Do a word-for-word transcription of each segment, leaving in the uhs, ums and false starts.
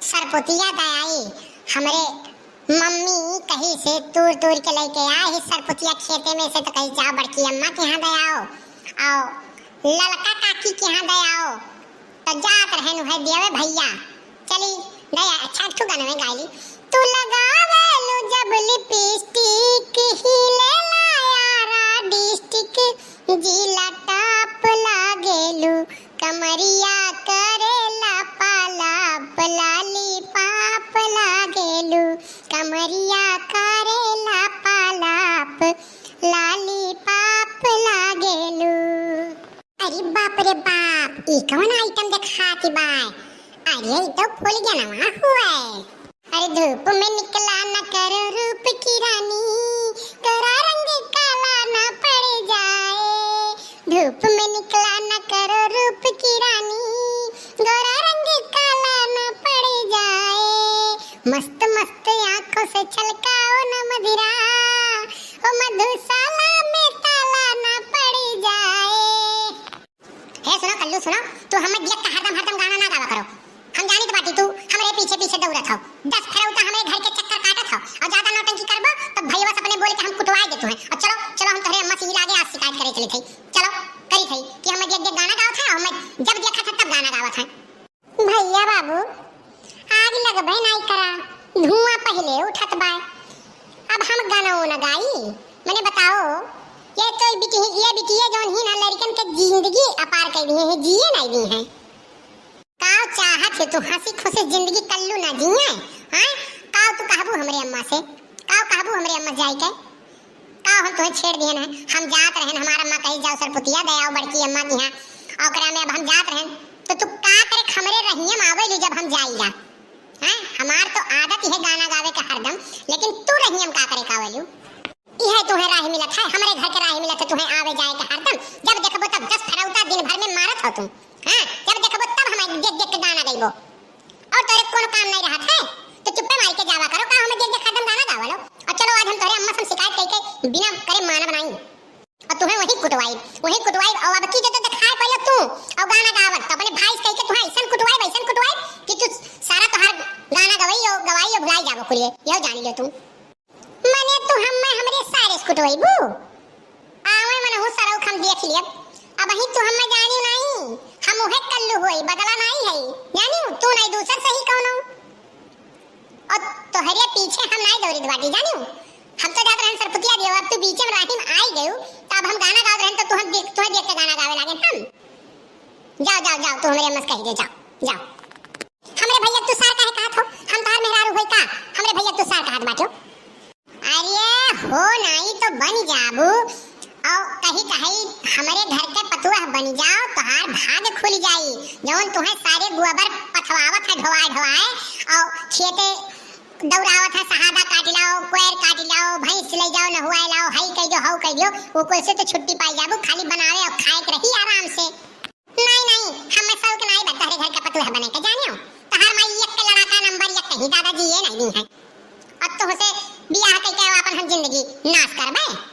सरपुतिया दे आई, हमरे मम्मी कहीं से तूर तूर के लेके आई ही सरपुतिया खेते में से, तो कही, "जाओ बड़की अम्मा के यहाँ दे आओ।" आओ ललका काकी के यहाँ दे आओ। तो जात रहन है देवे भैया। चली दे, अच्छा, एक ठो गाना में गाई ली। तू लगावेलू जब लिपस्टिक, हिलेला यारा डिस्ट्रिक्ट, जिला टॉप लागेलू, कमरिया करेला पालाप, लॉलीपॉप लागेलू, कमरिया करेला पालाप, लॉलीपॉप लागेलू। अरे बाप रे बाप, ई कौन आइटम देखाती बा? अरे, ई तो फूल गनवा हुए। अरे धूप में निकला न करो रूप की रानी, गोरा रंग काला न पड़ जाए। धूप में निकला न करो रूप की रानी, गोरा रंग काला न पड़ जाए। मस्त मस्त आँखों से छलकाओ न मदिरा, ओ मधुशाला में ताला न पड़ जाए। हे सुनो कल्लू, सुनो, तू हमें दियत का हरदम हरदम गाना ना गावा करो। हम जानित बाटी तू हमरे पीछे पीछे दौड़त हौ, दस फेरौता हमरे घर के चक्कर काटत हौ, और ज्यादा नौटंकी करबो तो भैया से अपने बोल के हम कुटवाए देतू हैं। और चलो चलो, हम तोहरे अम्मा से ही लागे आज शिकायत करे चली थी। चलो करी थी कि हमें देख देख गाना गावत है, हमें जब देखा था तब गाना गावत है। भैया बाबू, आग लगबे नाई करा, धुआं पहिले उठत बाय। अब हम गाना न गाई, मने बताओ, ये तो बिटिया, ये बिटिया जौन ही ना लड़कन के जिंदगी अपार कर दिए हैं, जिए नाई दी हैं। का चाहत है तू हंसी खुशी जिंदगी कल्लू ना जिए, हैं? का तू कहबू हमरे अम्मा से, का कहबू हमरे अम्मा जाई के? का हम तोहे छेड़ दिहन है? हम जात रहन, हमार अम्मा कही, "जाओ सरपुतिया दे आओ बड़की अम्मा के यहाँ।" और ओकरा में अब हम जात रहन, तो तू का करे हमरे रहिया में आवे लू जब हम जाइला? हैं? हमार तो आदत ही है गाना गावे के हरदम, लेकिन तू रहिया में का करे का आवे लू? इहे तुहे राह मिलत है, हमरे घर के राह मिलत है तुहे आवे जाए के हरदम। जब देखबो तब दस फरौता दिन भर में मारत हो तू। हाँ, जब देखबो तब हम देख देख के गाना गइबो। और तोरे कोनो काम नहीं रहत है, तो चुप्पे मारी के जावा करो, का हमें देख देख हरदम गाना गावा लो। और चलो, आज हम तोरे अम्मा से हम शिकायत करके बिना करे माना बनाई। और तुम्हें वही कुटवाई, वही कुटवाई, और अब की जो तो दिखाए पड़े तू, और गाना गावत, तो अपने भाई से कह के तुम्हें ऐसन कुटवाई, वैसन कुटवाई कि तू सारा तोहार गाना गवाई हो, गवाई हो, भुलाई जाबो कुलिए, यह जान लियो तू। मने तू हम्मे हमरे सारे से कुटवइबू? आवे मनहु सरौख हम देख लियब। अबहीं तू हम्मे जानिउ नाई, हम उहे कल्लू होई, बदला नाई है। जानिउ, तू नाई दूसर सही कौनो। और तोहरे पीछे हम नाई दौड़ित बाटी, जानिउ। हम तो जात रहन सरपुतिया दियो, अब तू बीचे में राही में आई गयू, तो अब हम गाना गावत रहन तो तू हम देख, तोहे देख के गाना गावे लागे हम। जाओ, जाओ, जाओ, तू हमरे अम्मा से कही दे, जाओ, जाओ। हमरे भैया तू सार काहे कहत हो? हम तोहार मेहरारू होई का? हमरे भैया तू सार कहत बाटो। अरे हो नाई तो बन जाबू। और कही कही हमरे घर के पतुआ बन जाओ, तोहार भाग खुल जाई। जौन तुहे सारे गोबर पथवावत है ढोवाए ढोवाए, और खेते दौड़ावत है, सहादा काट लाओ, कोयर काट लाओ, भैंस ले जाओ, नहुआए लाओ, हई कह दो, हऊ कह दो, वो कुल से तो छुट्टी पाई जाबू, खाली बनावे और खाए के रही आराम से। नाई, नाई, हमें शौक नाई बा तोहरे घर के पतोह बने के, जानियो। तोहार माई एक के लड़ाका नंबर एक कहीं, दादाजी ये नाई दी है। अब तो से बियाह कइके अपन हम जिंदगी नाश करबे।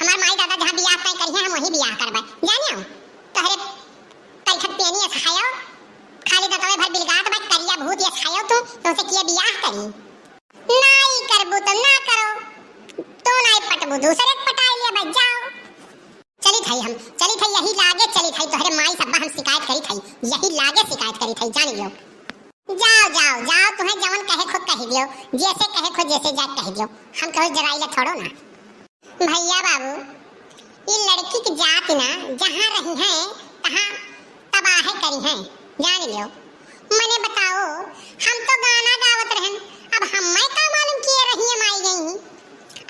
हमार माई दादा जहाँ बियाह तय करिहे, हम वही बियाह करबे, जानियो। तोहरे करिखत पेनी अस खायो, खाली दतवे भर बिलगात बा, करिया भूत अस खायो तू, तो से किए बियाह करी? नाई करबू तो ना करो, तो नाई पटबू, दूसरे के पटाई लिया बा, जाओ। चली थाई हम, चली थाई यही लागे, चली थाई तोहरे माई सब्बा हम शिकायत करी थाई, यही लागे शिकायत करी थाई, जान लियो। जाओ, जाओ, जाओ, तुम्हें जवन कहे खो कह दियो, जैसे कहे खो जैसे जाए कह दियो, हम कहो जराइला थोड़ो ना। भैया बाबू, ई लड़की की जात ना जहाँ रही है, तहाँ तबाह करी है, जान लियो। मने बताओ, हम तो गाना गावत रहन, अब हमें का मालूम कि ये रहिए माई गई ही।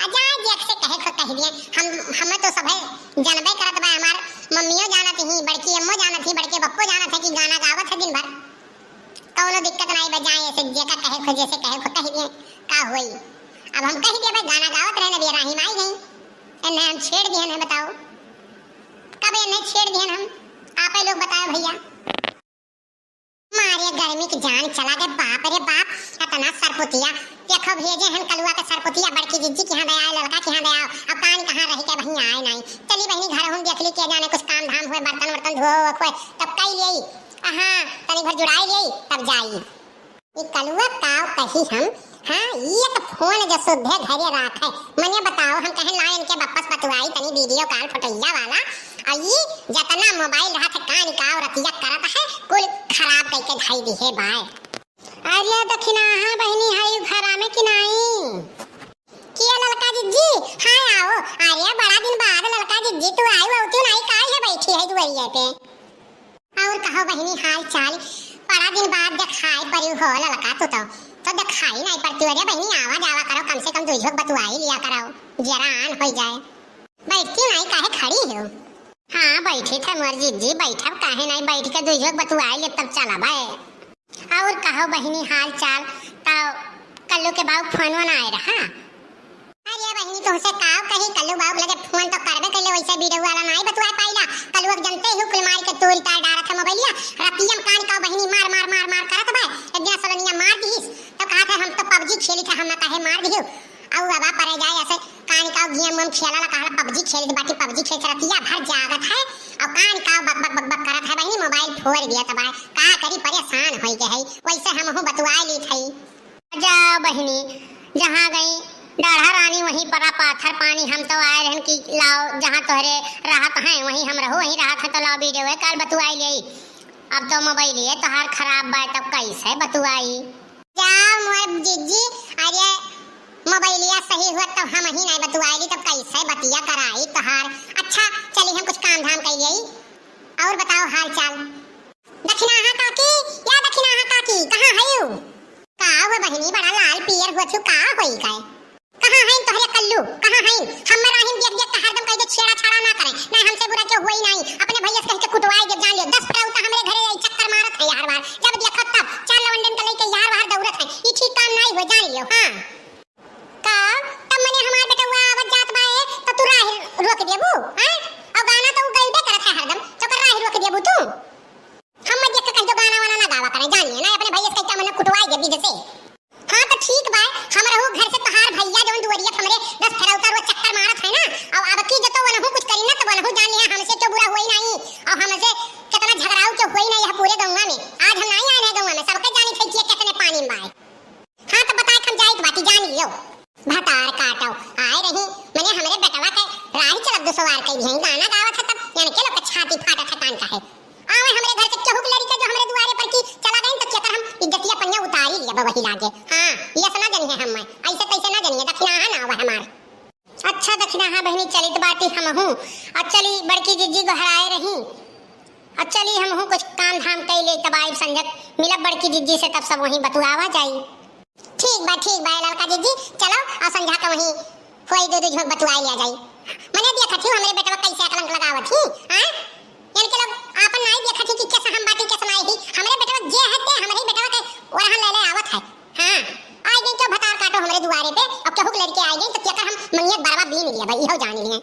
आ जाए जेक से कहे खो कह दिए, हम, हमें तो सभे जानबे करत बा, हमार मम्मियों जानत ही, बड़की अम्मो जानत ही, बड़के बप्पो जानत है कि गाना गावत है दिन भर। कौनो दिक्कत नाई बा, जाए ऐसे जेका कहे खो, जैसे कहे खो कह दिए, का होई? अब हम कह दिए भाई गाना गावत रहन, अब ये राही माई गई, एन्हें हम छेड़ दिए, एन्हें बताओ, कब एन्हें छेड़ दिए हम? आपे लोग बताओ भैया। मारे गर्मी की जान चला गए, बाप रे बाप, इतना सरपुतिया। देखो भेजे हन कलुआ के सरपुतिया, बड़की जिज्जी के यहाँ दे आओ, ललका के यहाँ दे आओ। अब कान कहाँ रही के बहिनी आए नाई। चली बहिनी घर हम देख ली के जाने कुछ काम धाम हुए, बर्तन वर्तन धोए हुए, तब कई ले। हाँ, तनी भर जुड़ाई ले, तब जाई। ई कलुआ काव कही हम, हाँ, ई एक फोन जो सुद्धे घरे राखे। मने बताओ, हम कहे ला इनके वापस बतुआई तनी video call फोटोइया वाला, और ई जतना mobile रहत है कान काव रतिया करत है, कुल खराब कइके धई दिहे बाय। अरे दखिनाहा बहिनी, हई घरा में कि नाई? किया ललका जिज्जी? हाँ, आओ। अरे बड़ा दिन बाद ललका जिज्जी तू आई हो, तू नाई काहे बैठी है दुआरिया पे? और कहो बहिनी हाल चाल? बड़ा दिन बाद देखाई परी हो ललका तू तो, तो देखाई नाई पड़ती। अरे बहिनी आवा जावा करो, कम से कम दुई झोंक बतुआई लिया करो, जरा आन हो जाए। बैठती नाई काहे खड़ी हो? हाँ बैठी थे मोर जिज्जी, बैठब काहे नाई, बैठ के दुई झोंक बतुआई ले तब चलब है। और कहो बहिनी हाल चाल? तो कल्लू के बाऊ फोन वोन आए रहा? अरे बहिनी तोहसे काव कही, कल्लू बाऊ के लगे फोन तो करबे कैले, वैसे video वाला नाई बतुआ पाइला। कल्लू अब जनते ही कुल मार के तोरी तार डारत है मोबाइलिया। रतिया में कान काव बहिनी मार मार मार मार करत बा। एक दिन सोलनिया मार दिहिस तो कहा थे हम तो PUBG खेली थे, हम ना कहे मार दिहु। और अब परे जाए ऐसे कान काव game वेम खेला ला कहला PUBG खेली बाटी, PUBG खेल रतिया भर जागत है। और कान काव बक बक बक बक करत है बहिनी, mobile फोड़ दिया तबाय। का करी परेशान होई के है, वैसे हमहू बतुआ ली थई। जा बहिनी, जहाँ गई डाढ़ा रानी वहीं परा पाथर पानी। हम तो आए रहन कि लाओ जहाँ तोहरे रहत हैं वहीं हम रहो, वहीं रहत हैं तो लाओ video call बतुआई ले। अब तो मोबाइल ये तोहार खराब बा तब कैसे बतुआई? जा मोर जिज्जी, अरे मोबाइलिया सही हुआ तब हम ही नहीं बतुआई ली तब कैसे बतिया कराई तोहार। अच्छा चली हम कुछ काम धाम कर ले। और बताओ हाल चाल? दखिनाहा काकी, या दखिनाहा काकी, कहाँ हयू? का हो बहिनी, बड़ा लाल पियर हुआ छु, का होई गए? कहाँ हईन तोहरे कल्लू, कहाँ हईन? हम राहिन देख देख के हरदम कह दे छेड़ा छाड़ा ना करे, ना हमसे बुरा क्यों हुई नहीं, अपने भैया से कह के कुटवाई दे जान लियो। दस फरौता हमरे घरे आई चक्कर मारत है यार बार, जब देखो तब चार लवंडन के लेके यार बाहर दौड़त है, ई ठीक काम नहीं हुआ जान लियो। हाँ। का? तब मने हमार बेटवा आवत जात बा, ए, तो तू राह रोक देबू, हैं? और गाना तो उ गइबे करत है हरदम, तो ओकर राह रोक देबू तू? हम मत देख के कह दो गाना वाना ना गावा करे, जानिए ना, अपने भैया से कह के मने कुटवाई दे विध से। हाँ तो ठीक बा, हम रहू घर से तोहार भैया जौन दुआरिया पे हमरे दस फरौता रोज चक्कर मारत है ना, और अब की जो तो वनहू कुछ करी ना तो वनहू जान लिया हमसे क्यों बुरा हुई नहीं, और हमसे कितना झगड़ाऊ क्यों हुई नहीं है पूरे गौवा में। आज हम नहीं आए हैं गौवा में, सबके जानी थे कि ये कितने पानी में बाए। हाँ, तो बताए हम जाइत बाटी, जान लियो। भतार काटो, आए रही, मने हमरे बेटवा के राही चलत दुसवार कई दिहई, गाना गावत है तब, यानी के लोग के छाती फाटत है कान का है। आवे हमरे घर से केहू के लड़िका जो हमरे दुआरे पर की चला गई, तो केकर हम इज्जतिया पनिया उतारी लिया वही लागे। हाँ, ये ऐसा ना जनिए हम, मैं ऐसे कैसे ना जनिए, दखिनाहा ना हुआ हमार। अच्छा दखिनाहा बहिनी, चलित बाटी हमहू। अब चली बड़की जिज्जी गोहराए रही। अब चली हमहू कुछ काम धाम कई ले, तब आइब संझक मिलब बड़की जिज्जी से, तब सब वहीं बतुआवा जाई। ठीक बा, ठीक बा ललका जिज्जी, चलो और संझा के वहीं होई दो दो झोंक बतुआई लिया जाई। मने देखत ही हमरे बेटवा कैसे अकलंक लगावत ही, हाँ? इनके लोग आपन नाई देखत ही कि कैसा हम बाटी, कैसा नाई ही। हमरे बेटवा जे है ते हमरे ही बेटवा के ओरहन ले ले आवत है। हाँ, आई गई क्यों भतार काटो हमरे दुआरे पे, अब केहू के लड़के आई गई तो केकर हम मंगिया बरवा बीन लिया भाई, इहो जान लिए।